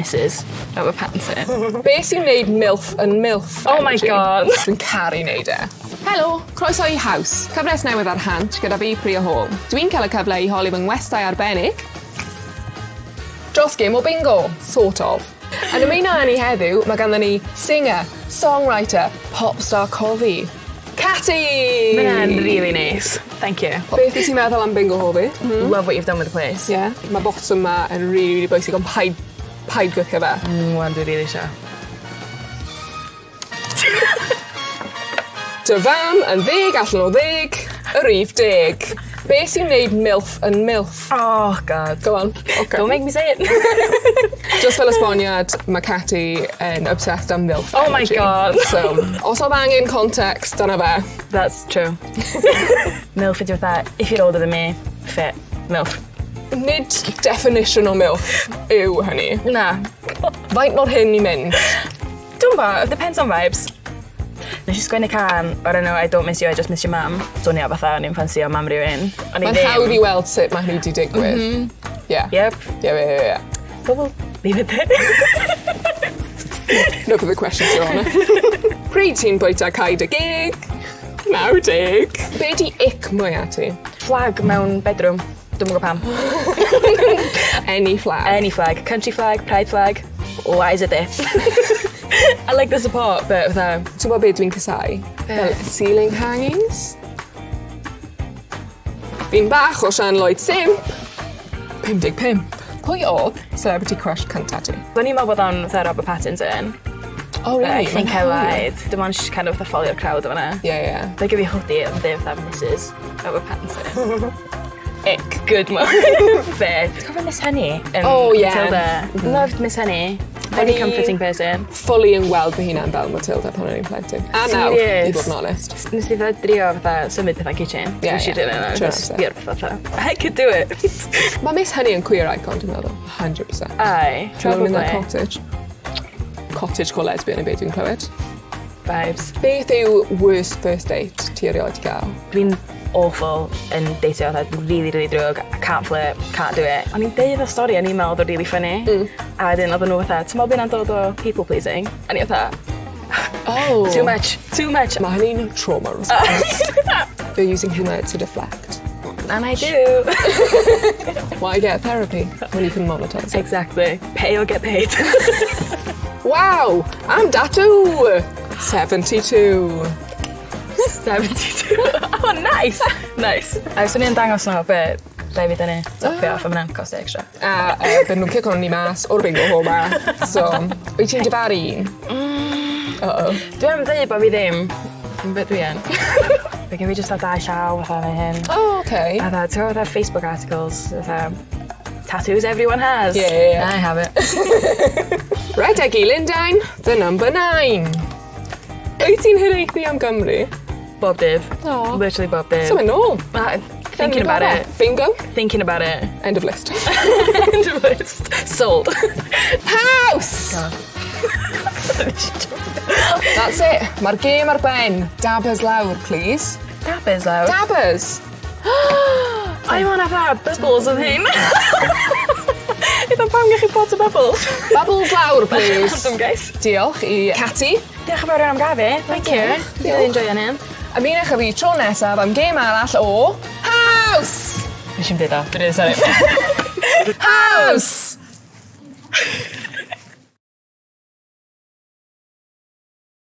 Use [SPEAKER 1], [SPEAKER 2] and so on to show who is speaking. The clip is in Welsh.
[SPEAKER 1] Mrs Robert Pattinson.
[SPEAKER 2] Be sy'n neud MILF yn MILF?
[SPEAKER 1] Oh my
[SPEAKER 2] energy?
[SPEAKER 1] God.
[SPEAKER 2] Dwi'n caru neud e. Helo, croeso i Haws, cyfres newydd ar Hansh gyda fi Priya Hall. Dwi'n cael y cyfle i holi fy ngwestai arbennig dros gêm o bingo, sort of. Yn ymuno â ni heddiw, mae ganddon ni singer, songwriter, pop star cofi, Cati!
[SPEAKER 1] Ma' hwnna'n rili neis. Thank you.
[SPEAKER 2] Beth wyt ti'n meddwl am bingo hall fi?
[SPEAKER 1] Love what you've done with the place.
[SPEAKER 2] Ie. Ma' botwm 'ma yn rili rili bwysig ond paid paid gwthio fe.
[SPEAKER 1] Ŵan dwi rili isio.
[SPEAKER 2] Dy fam yn ddeg allan o ddeg, y rif deg. Be' sy'n neud MILF yn MILF?
[SPEAKER 1] Oh God.
[SPEAKER 2] Go on. Oce.
[SPEAKER 1] Don't make me say it.
[SPEAKER 2] Just fel esboniad, ma' Cati yn obsessed â MILF
[SPEAKER 1] Oh my
[SPEAKER 2] energy.
[SPEAKER 1] God.
[SPEAKER 2] So, os odd angen context, dyna fe.
[SPEAKER 1] That's true. MILF ydi fatha, if you're older than me, fit, MILF.
[SPEAKER 2] Nid definition o MILF yw hynny.
[SPEAKER 1] Na.
[SPEAKER 2] Faint mor hyn i mynd?
[SPEAKER 1] Dwi'm bo, it depends on vibes. Nes i sgwennu cân o'r enw I don't miss you I just miss your mam. Swnio fatha o'n i'n ffansio mam rywun. O'n i
[SPEAKER 2] Mae'n
[SPEAKER 1] ddim.
[SPEAKER 2] hawdd i weld sut mae hynny 'di digwydd. Ie.
[SPEAKER 1] Yep.
[SPEAKER 2] Ie.
[SPEAKER 1] But we'll leave it there.
[SPEAKER 2] No further questions, Your Honour. Pryd ti'n bwyta cau dy geg? 90. Be 'di ick mwya ti?
[SPEAKER 1] Flag mewn bedroom. Dwi'm yn gwbo pam.
[SPEAKER 2] Any flag.
[SPEAKER 1] Any flag. Country flag, pride flag. Why is it there? I like the support but fatha...
[SPEAKER 2] Ti'n gwybod be dwi'n casáu? Fel ceiling hangings. Fi'n bach o Sian Lloyd Simp. 55. Pwy oedd celebrity crush cynta ti?
[SPEAKER 1] O'n i'n meddwl bod o'n fatha Robert Pattinson.
[SPEAKER 2] Oh
[SPEAKER 1] But
[SPEAKER 2] really?
[SPEAKER 1] I think I lied. Dim ond kind of fatha ffolio'r crowd o fan'na.
[SPEAKER 2] Ie.
[SPEAKER 1] Like if fi hoodie a dweud fatha Mrs Robert Pattinson.
[SPEAKER 2] Ick.
[SPEAKER 1] Good one. Fair. Ti'n cofio Miss Honey? Yn
[SPEAKER 2] Oh, yeah.
[SPEAKER 1] Matilda. Loved Miss Honey. Very
[SPEAKER 2] O'n i-
[SPEAKER 1] comforting person.
[SPEAKER 2] Fully yn gweld fy hunan fel Matilda pan o'n i'n plentyn. A nawr, i
[SPEAKER 1] Serious?
[SPEAKER 2] fod yn honest.
[SPEAKER 1] Nes i fatha drio fatha symud pethau'n kitchen.
[SPEAKER 2] Ie.
[SPEAKER 1] She didn't know.
[SPEAKER 2] True,
[SPEAKER 1] Just
[SPEAKER 2] yeah.
[SPEAKER 1] sbio ar pethau fatha. I could do it.
[SPEAKER 2] Mae Miss Honey yn queer icon, dwi'n meddwl. 100%.
[SPEAKER 1] Aye.
[SPEAKER 2] Alone in that
[SPEAKER 1] Probably.
[SPEAKER 2] cottage. Cottage called lesbian yn beth dwi'n clywed.
[SPEAKER 1] Vibes.
[SPEAKER 2] Beth yw worst first date ti erioed 'di gael?
[SPEAKER 1] Dwi'n awful yn deitio fatha really really drwg. I can't flirt, can't do it. O'n i'n deud y stori o'n i'n meddwl oedd o'n really funny. A wedyn oedden nhw fatha, ti'n meddwl bod hynna'n dod o people pleasing? A ni fatha,
[SPEAKER 2] Oh.
[SPEAKER 1] too much, too much.
[SPEAKER 2] Mae hynny'n trauma response. You're using humour to deflect.
[SPEAKER 1] And I do.
[SPEAKER 2] Why get therapy when you can monetize it?
[SPEAKER 1] Exactly. Pay or get paid.
[SPEAKER 2] Wow! I'm Datu! 72.
[SPEAKER 1] 72. Oh, nice! Nice. A swn i'n dangos nhw be rai fi dynnu. Topio off am hynna'n cost extra.
[SPEAKER 2] A bydden nhw'n cico ni mas o'r bingo hall ma. So, wyt ti'n difaru un? Uh-oh.
[SPEAKER 1] Dwi am ddeud bod fi ddim. But dwi yn. Fe gen fi jyst fatha dau llaw fatha neu hyn.
[SPEAKER 2] Oh, okay.
[SPEAKER 1] Fatha, ti'n gwbod fatha Facebook articles, fatha tattoos everyone has.
[SPEAKER 2] Yeah.
[SPEAKER 1] I have it.
[SPEAKER 2] Redeg i Lundain, the number 9. Wyt ti'n hiraethu am Gymru?
[SPEAKER 1] Bob dydd.
[SPEAKER 2] Aw.
[SPEAKER 1] Literally bob dydd.
[SPEAKER 2] So mynd nôl.
[SPEAKER 1] Ah, thinking about it.
[SPEAKER 2] Bingo.
[SPEAKER 1] Thinking about it.
[SPEAKER 2] End of list.
[SPEAKER 1] End of list. Sold.
[SPEAKER 2] House! That's it. Mae'r gêm ar ben. Dabbers lawr, please.
[SPEAKER 1] Dabbers lawr.
[SPEAKER 2] Dabbers!
[SPEAKER 1] I want to have bubbles of hyn. Eitha pam gach chi pot o bubbles?
[SPEAKER 2] Bubbles lawr, please.
[SPEAKER 1] Awesome, guys.
[SPEAKER 2] Diolch i Cati.
[SPEAKER 1] Diolch yn fawr iawn am gael fi. Thank you.
[SPEAKER 2] Diolch.
[SPEAKER 1] Really enjoying hyn.
[SPEAKER 2] Ymunwch â fi tro nesaf am gêm arall o House!
[SPEAKER 1] Nes i'm deud o. Dwi'n really sorry.
[SPEAKER 2] House!